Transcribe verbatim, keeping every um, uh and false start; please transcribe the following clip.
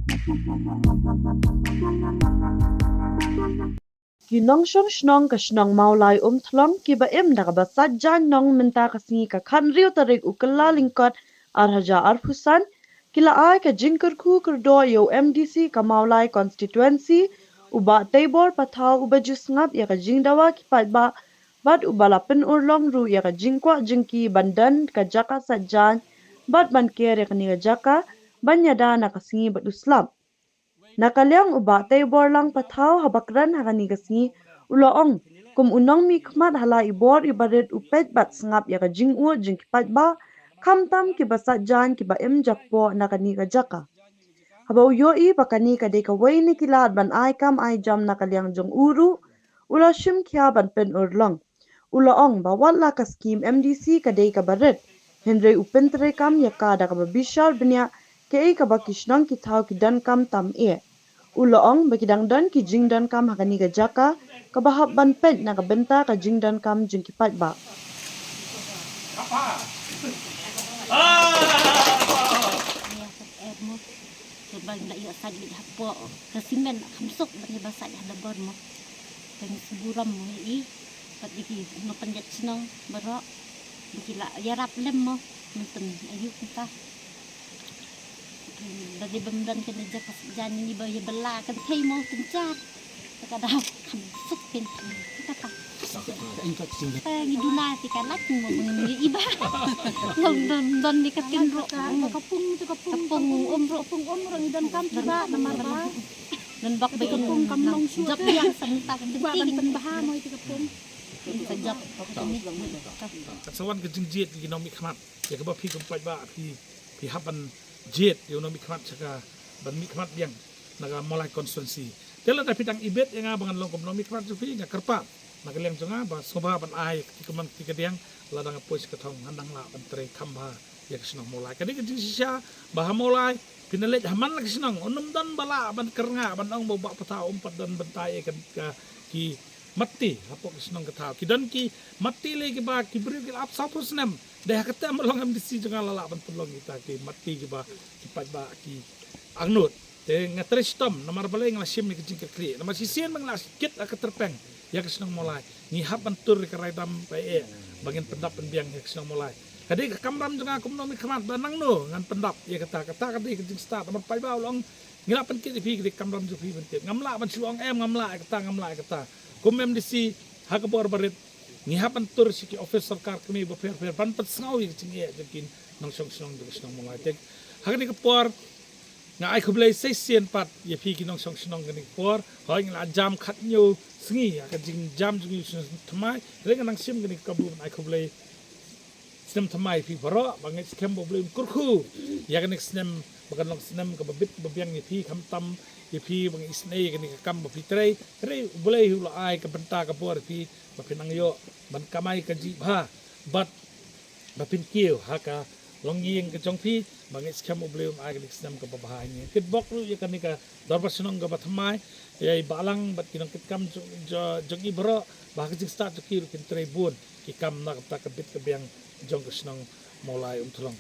Ki nongshong shnong ka shnong Mawlai Umthlong kiba im da kaba sait jaiñ nong mynta ka sngi ka khathynriew tarik u Kyllalyngkot ar hajar arphew san ki la ai ka jingkyrkhu kyrdoh ïa u M D C ka Mawlai constituency u Bah Teibor Pathaw uba ju sngap ïa ka jingdawa ki paidbah bad uba la pynurlong ruh ïa ka jingkwah jingki ban don ka jaka sait jaiñ bad ban ker ïa kane ka jaka ban ïada na ka sngi bad u slap. Na ka liang u Bah Teiborlang Pathaw haba kren ha kane ka sngi u la ong, kum u nongmihkhmat ha la i bor i barit u peit bad sngap ïa ka jingud jong ki paidbah, khamtam kiba sait jaiñ kiba im jakpoh na kane ka jaka. Haba u ïohi ba kane ka dei kawei na ki lad ban ai kam ai jam na ka liang jong u ruh, u la shim khia ban pynurlong. U la ong ba wat la ka skim M D C ka dei kaba rit, hynrei u pyntreikam ïa ka da kaba bishar bniah kaei kaba ki shnong ki thaw ki donkam tam eh. U la ong ba ki dang don ki jingdonkam ha kane ka jaka kaba hap ban peit na ka bynta ka jingdonkam jong ki paidbah. Ïa, kat er mo. Te ba ngi la ïoh sait beit hapoh ka simen, kham suk ban ïa ba sait ha dabor mo. Te ngi sngewburom mo ïa i. Bad ïa ki nongpynïaid shnong baroh ba ki la ïarap lem mo. Mynta aïu kumta. Ba dei bym don kane jaka sait jaiñ ngi ba ïa ba la kynthei mo tynjar. Te ka dei kham suk pyn. Kata. Te ngi duna te ka lait mo ba ngin ïa i ba. Long don don ni ka tin ruh. Ka pung te ka pung. Ka pung um ruh. Ka pung um ruh ngi donkam kiba namar ba. Don bok ba ka pung kam long shuh. Jop ïa sa mynta ka pung. Ba ban pynbha mo ïa ka pung. Ka jop. Ka sa wan ka jingjied ki nongmihkhmat. Ïa kaba phi kum paidbah phi, phi hap ban jied ïa u nongmihkhmat sha ka ban mihkhmat biang na ka Mawlai constituency. Te lada phi dang ibit ïa nga ba ngan long kum nongmihkhmat jong phi nga kyrpad na ka liang jong nga ba sngewbha ban ai ki kumne ki kadiang lada nga poi sha ka thong ngan dang lah ban trei kham bha ïa ka shnong Mawlai. Ka dei ka jingshisha ba ha Mawlai phin leit ha man la ka shnong un ym don ba lah ban kyrngah ban ong ba u Bah Pathaw um pat don bynta ïa ka, ka ki matti hapoh ki shnong ka thaw. Ki don ki matti lei kiba ki briew ki la ap sawphew snem. Dei ha kata ma long M D C jong nga la lah ban pynlong kita ki matti kiba ki paidbah ki angnud. Te nga trei shitom namar balei nga la shim ïa ka jingkyrkhu. Namar shisien ba nga la kit ha ka tyrpeng ïa ka shnong Mawlai. Ngi hap ban tur ïa ka raidam ba eh ba ngin pyndap pynbiang ïa ka shnong Mawlai. Ka dei ka kamram jong nga kum nongmihkhmat ba nangno ngan pyndap ïa kata, kata ka dei ka jingstad namar paidbah u long ngi la pynkit ïa phi ka dei ka kamram jong phi ban tip. Ngam lah ban shu ong em ngam lah ïa kata ngam lah ïa kata. Kum M D C ha ka bor barit ngi hap ban tur sha ki office sorkar kmie bapher bapher ban pynsngew ïa ka jingeh jong ki nongshong shnong jong ka shnong Mawlai. Te ha kane ka por nga ai khublei shisien pat ïa phi ki nongshong shnong kane ka por. Hooid ngi la jam khathynñiew sngi ha ka jingjam jong ngi snem thymmai. Hynrei nga nang shim kane ka kabu ban ai khublei snem thymmai ïa phi baroh ba ngeit skhem ba U Blei un kyrkhu ïa kane ka snem ba kan long snem kaba bit ba biang ïa phi khamtam ïa phi ba ngi isynei ïa kane ka kam ba phi trei. Hynrei U Blei hi u la ai ka bynta ka bor ïa phi ba phin nang ïoh ban kamai ka jingbha bad ba phin kiew ha ka longïing ka jong phi ba ngeit skhem U Blei un ai kane ka snem kaba bha ïa ngi. Kitbok ruh ïa kane ka dorbar shnong kaba thymmai ïa i Bah Lang bad ki nongkitkam jong, jong, jong i baroh ba ha ka jingstad jong ki ruh kin trei bun ki kam na ka bynta ka bit ka biang jong ka shnong Mawlai Umthlong.